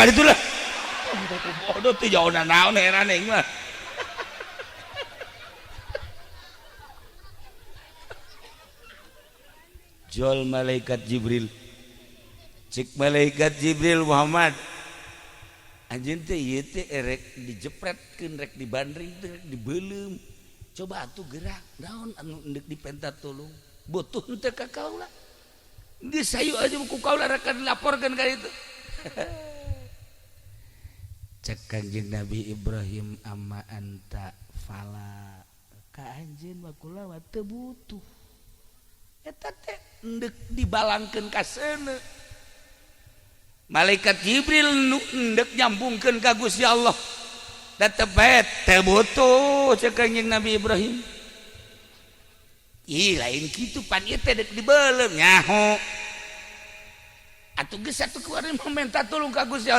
ka ditu lah. Bodoh teh jauh naon heran aing mah. Jol malaikat Jibril. Cik malaikat Jibril, Muhammad. Anjeun teh ieu teh erek dijepretkeun, rek dibandring teh, rek dibeuleum. Coba atuh gerak, naon anu endek dipenta tolong. Butuh henteu ka kaula. Geus hayu aja ku kaula rek dilaporkeun ka ditu. Cek Kanjeng Nabi Ibrahim, amma anta fala, ka anjeun mah kula mah teu butuh. Eta teh endek dibalangkeun ka seuneu. Malaikat Jibril nu endek nyambungkeun ka Gusti Allah. Da teu bae teu butuh cek Kanjeng Nabi Ibrahim. Ih, lain kitu, pan ieu teh dek dibeuleum nyaho. Atuh geus atuh kuari mah minta tulung ka Gusti Allah.